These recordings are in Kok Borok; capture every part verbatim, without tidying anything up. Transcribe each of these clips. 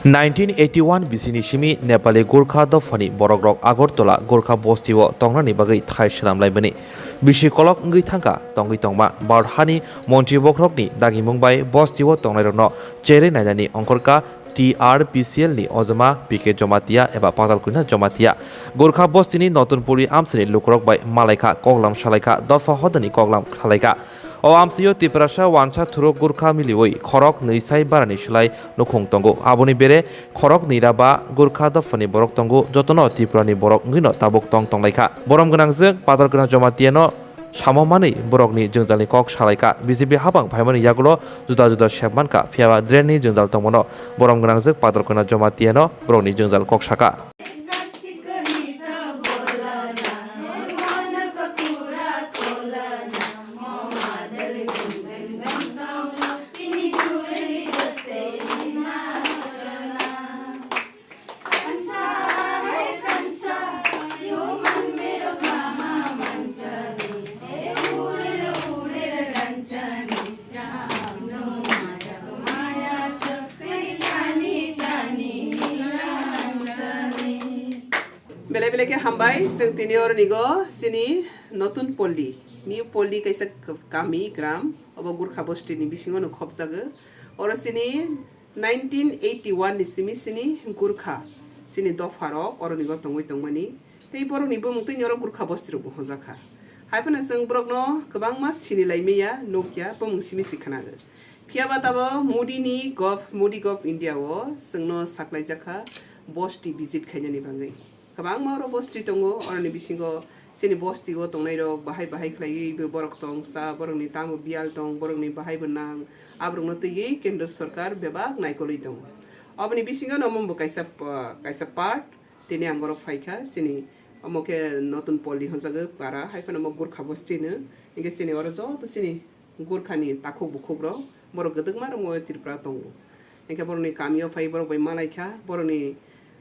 Nineteen eighty one bisini simi Nepali Gurkha dophani borokrok Agartala Gurkha bostio tongnani bagwi thai swnamlaimani bisi kolok wngwi thangkha. Tongwi tongma Bharat hani montri bokhorokni dagimung bai bostio tongnairokno cherwi nainani ongkhorkha T R P C L ni ojoma P K Jomatia eba Patalkwina Jomatia. Gurkha bostini Notun Puri amsini lukurok bai malaikha, koklam salaikha, dopha hodani koklam salaikha. O amsio Tiprasa wansa thuruk Gurkha miliwi khorok nwi sai barani slai nukhung tongo. Aboni bere khorok nwi ra ba Gurkha dophani borok tongo, jotono Tripurani borok wngwino tabuk tong tonglaikha. Borom gwnangjwk Patalkwina Jomatiano samo manwi borokni jwngjalni kok salaikha. B J P hapang phaimani yagulo juda juda sep mankha, phiyaba drainni jwngjal tongmano borom gwnangjwk Patalkwina Jomatiano borokni jwngjal kok sakha. Belai belai khe hambai, chwng tini oronigo chini Notun Poldi, New Poldi kaisa k-, kami, gram, obo Gurkha bostini bisingo no khopjago. Oro chini nineteen eighty one ni simi chini Gurkha, chini dopharok oronigo tongwi tongmani. Tei borokni bumung tei oro Gurkha bostirokbo honjakha. Hai phano chwng borokno kwbangma sini lai maya, nukya, bumung simi si khwnago. Phiyaba tabo Modi ni gov, Modi gov India o chwngno saklaijakha bosti visit khainani bagwi. Kwbangma oro bosti tongo, oroni bisingo chini bosti o tongnairok bahai bahai khlaiwi bo borok tong sa, borokni tamo biyal tong, borokni bahai bo nang, aborokno twiwi Kendra Sorkar bebak naikolwi tongo. Oboni bisingo no omo bo kaisa pa-, kaisa part, tini ang oro phaikha, chini omo khe Notun Poldi honjago para, hai phano omo Gurkha bosti hino, hinkhe chini oro joto chini Gurkhani takhuk bukhukrok, borok kwdwkma rokno Tripura tongo. Hinkhe borokni kamio phai borok bai malaikha, borokni,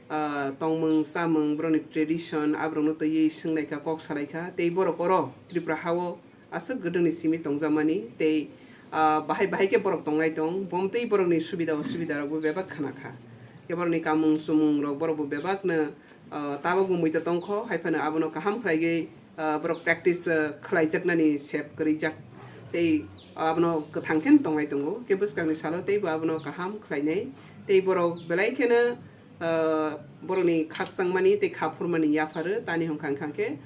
ah, tongmung chamung, borokni tradition, aborokno twiwi swnglaikha, kok salaikha, tei borok oro Tripura hao aswk gwdwngni simi tongjakmani, tei, ah, bahai bahai khe borok tongnai tong, bomtwi borokni subida osubida rokbo bebak khna kha. Khe borokni kamung chumung rok borokbo bebakno, ah, tabukbo muitu tongkho, hai phano abono kaham khlaiwi, ah, borok practice, ah, khlaijaknani sep kwrwijak. Tei abono kwthang khe tongnai tongo, khe bwskangni salo teibo abono kaham khlainai. Tei borok belai kheno, ah, borokni khakchangmani tei kha phurmani yapharo, tani hwnkha hwnkha khe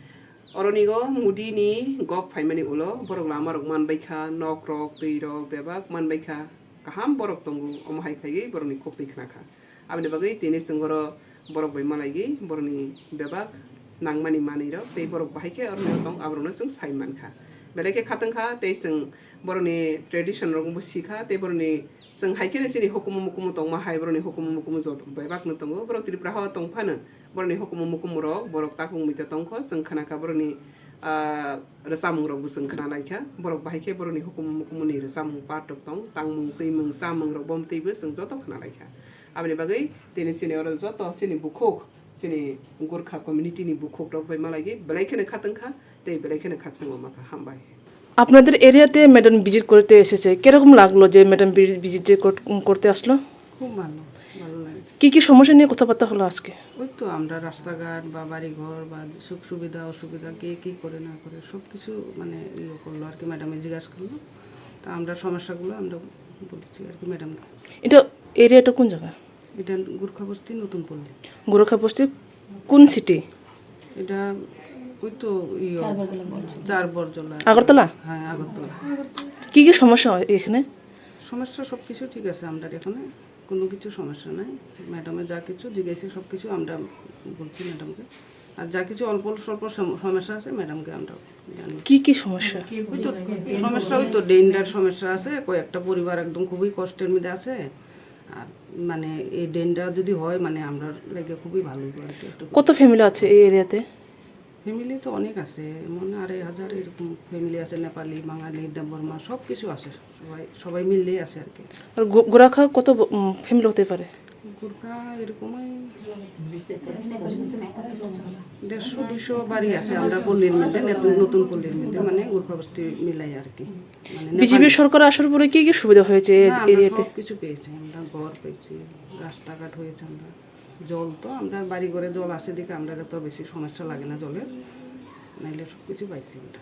oronigo Modi ni gov phaimani ulo borok lama rok manbaikha, nok rok, twi rok bebak manbaikha, kaham borok tongo, omo hai khlaiwi borokni kok twi khna kha. Aboni bagwi tini chwng oro borok bai malaigwi borokni bebak nangmani manwirok tei borok bahai khe oro tong aborokno chwng sai mankha. Belai khe khatungkha tei chwng borokni tradition rokbo sikha tei borokni chwng hai kheno chini hukumu mukumu tongma hai borokni hukumu mukumu joto bebakno tongo. Borok Tripura hao tongphano borokni hukumu mukumurok borok takung muita tongkho, chwng khnakha borokni, ah, rwchapmung rokbo chwng khna laikha, borok bahai khe borokni hukumu mukumuni rwchapmung part rok tong, tangmung, twimung, chamung rok bomtwibo chwng joto khna laikha. Aboni bagwi tini chini oro joto chini bukhuk, chini Gurkha community ni bukhuk rok bai malaigwi belai kheno khatungkha tei belai kheno khakchangma makha. Hambai. আপনাদের এরিয়াতে madam visit করতে এসেছে, কিরকম লাগলো যে madam visit করতে আসলো? খুব ভালো, ভালো লাগে। কি কি সমস্যা নিয়ে কথাবার্তা হলো আজকে? ওই তো আমরা রাস্তাঘাট বা বাড়িঘর বা সুখ সুবিধা অসুবিধা কে কি করে না করে সব কিছু মানে ইয়ে করলো আর কি, ম্যাডামে জিজ্ঞাসা করলো। তা আমরা সমস্যাগুলো আমরা বলেছি আর কি ম্যাডামকে। এটা এরিয়াটা কোন জায়গা? এটা গুর্খা বস্তি, নতুন পল্লী। গোরখা বস্তি কোন সিটি? এটা ওই তো ইয়ে, চার বরজলা। আগরতলা? হ্যাঁ, আগরতলা। কি কি সমস্যা হয় এখানে? সমস্যা সব কিছু ঠিক আছে আমরা এখানে। কোনো কিছু সমস্যা নাই। ম্যাডামে যা কিছু জিজ্ঞাসা সব কিছু আমরা বলছি ম্যাডামকে। আর যা কিছু অল্প স্বল্প সম-, সমস্যা আছে ম্যাডামকে আমরা জানিয়েছি। কি কি সমস্যা? ওই তো সমস্যা, ওই তো ড্রেনটার সমস্যা আছে, কয়েকটা পরিবার একদম খুবই কষ্টের মধ্যে আছে। আর মানে এই ড্রেনটা যদি হয় মানে আমরা লাগে খুবই ভালো হইব আর কি। একটু কত ফ্যামিলি আছে এই এরিয়াতে? ফ্যামিলি তো অনেক আছে, এমন আড়াই হাজার এরকম ফ্যামিলি আছে, নেপালি, বাঙালি, দেববর্মা সব কিছু আছে, সবাই, সবাই মিললেই আছে আর কি। আর গো-, গোরাখা কত ব-, উম, ফ্যামিলি হতে পারে? গুর্খা এরকমই দেড়শো দুইশো বাড়ি আছে আমরা পল্লীর মধ্যে, নতুন, নতুন পল্লীর মধ্যে, মানে গুর্খা বস্তি মিলাই আর কি। মানে বিজেপি নেপালি। সরকার আসার পরে কি কি সুবিধা হয়েছে এই না, আমরা এরিয়াতে? সব কিছু পেয়েছি, আমরা ঘর পেয়েছি, রাস্তাঘাট হয়েছে, আমরা জল তো, আমরা বাড়ি ঘরে জল আছে দেখে আমরা তো বেশি সমস্যা লাগে না জলের, নাইলে সব কিছু পাইছি আমরা।